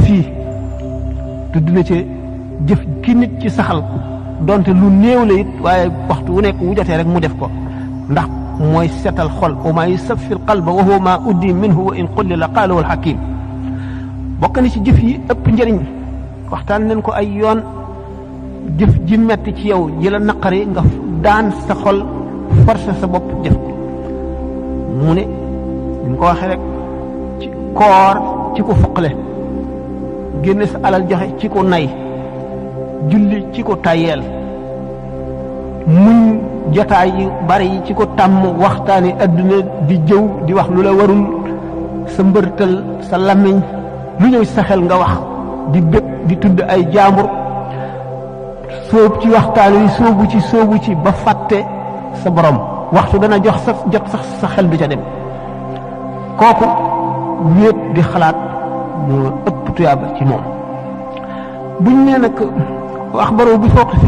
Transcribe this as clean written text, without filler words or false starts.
yi tudd na ci jëf ki nit ci saxal donte lu néew la it waaye waxtu wu nekk wu jotee rek mu def ko ndax mooy setal xol wa maa yusaffi l qalba wa huwa maa uddi minhu wa in qullila qaala wal hakim bokk na ci jëf yi ëpp njëriñ waxtaan nañ ko ay yoon jëf ji metti ci yow ji la naqari nga daan sa xol forcé sa bopp def ko mu ne ñu ko waxee rek ci koor ci ko fuqale génne sa alal joxe ci ko nay julli ci ko tayeel muñ jotaay yu bari yi ci ko tàmm waxtaani adduna di jëw di wax lu la warul sa mbërtal sa lamiñ lu ñëw sa xel nga wax di bépp di tudd ay jaambur sóob ci waxtaan wi sóobu ci ba fàtte sa borom waxtu dana jot sax sa xel du ca dem kooku wéet di xalaat moo ëpp tuyaaba ci moom buñ nee nag wax baro bi fooq fi